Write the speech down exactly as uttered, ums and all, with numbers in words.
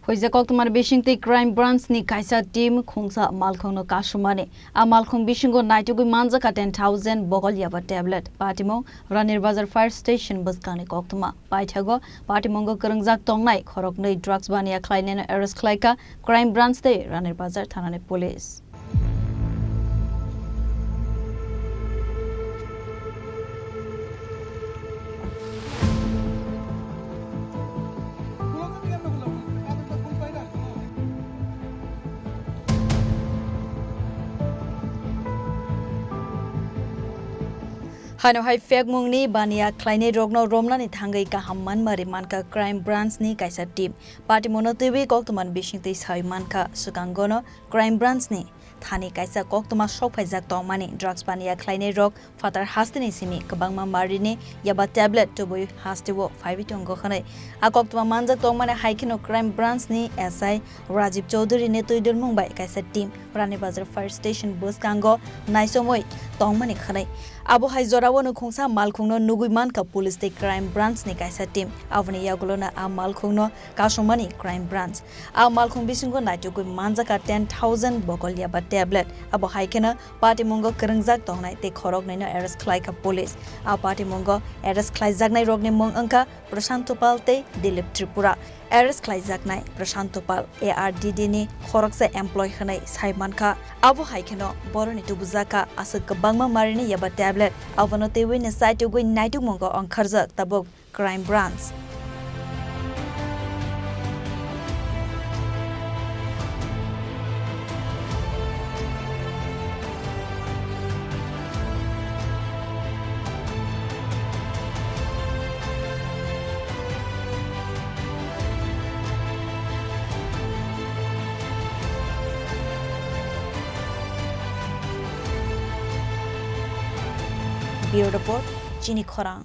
Huijak koktwmani bisingtwi Crime Branch ni kaisa team khungsa malkhungno kasumani. A malkhung bisingo naitugwi manjakha ten thousand bogol yaba tablet. Patimung Ranir Bazar Fire Station bwskangni koktwma. Paithago patimungo kwrwngjak tongnai khoroknwi drugs baniya khlainaino arrest khlaikha Crime Branch tei Ranir Bazar thanani police. Haino hai phekmungni baniya khlainairokno romnani thangwi kaham manmari mankha Crime Branch ni kaisa team. Patimungno twiwi koktwmani bisingtwi sawi mankha, swkangono Crime Branch ni thani kaisa koktwma sok phaijak tongmani drugs baniya khlainairok phatar hasteni simi kwbangma marini yaba tablet tubui hasteo phaiwi tongo hwnwi. A koktwma manjak tongmani hai kheno Crime Branch ni S I Rajiv Chowdhury ni twidulmung bai kaisa team Rani Bazar Fire Station bwskango naisomwi tongmani hwnwi. Abo hai jorao nwkhungsa malkhungno nugwi mankha police tei Crime Branch ni kaisa team. Aboni yagulono a malkhungno kasumani Crime Branch. A malkhung bisingo naitugwi manjakha ten thousand bokol yaba tablet. Abo hai kheno patimungo kwrwngjak tongnai tei khoroknwino arrest khlaikha police. A patimungo arrest khlaijaknairokni mung wngkha Prashanto Pal tei Dilip Tripura. Arrest khlaijaknai Prashanto Pal A R D D ni khoroksa employee hwnwi sai mankha. Abo hai kheno boroni tubujakha aswk kwbangma marini yaba tablet. Abono twiwi ni saitugwi naitugmungo ongkharjak tabuk Crime Branch. Bureau Report, Chini Khorang.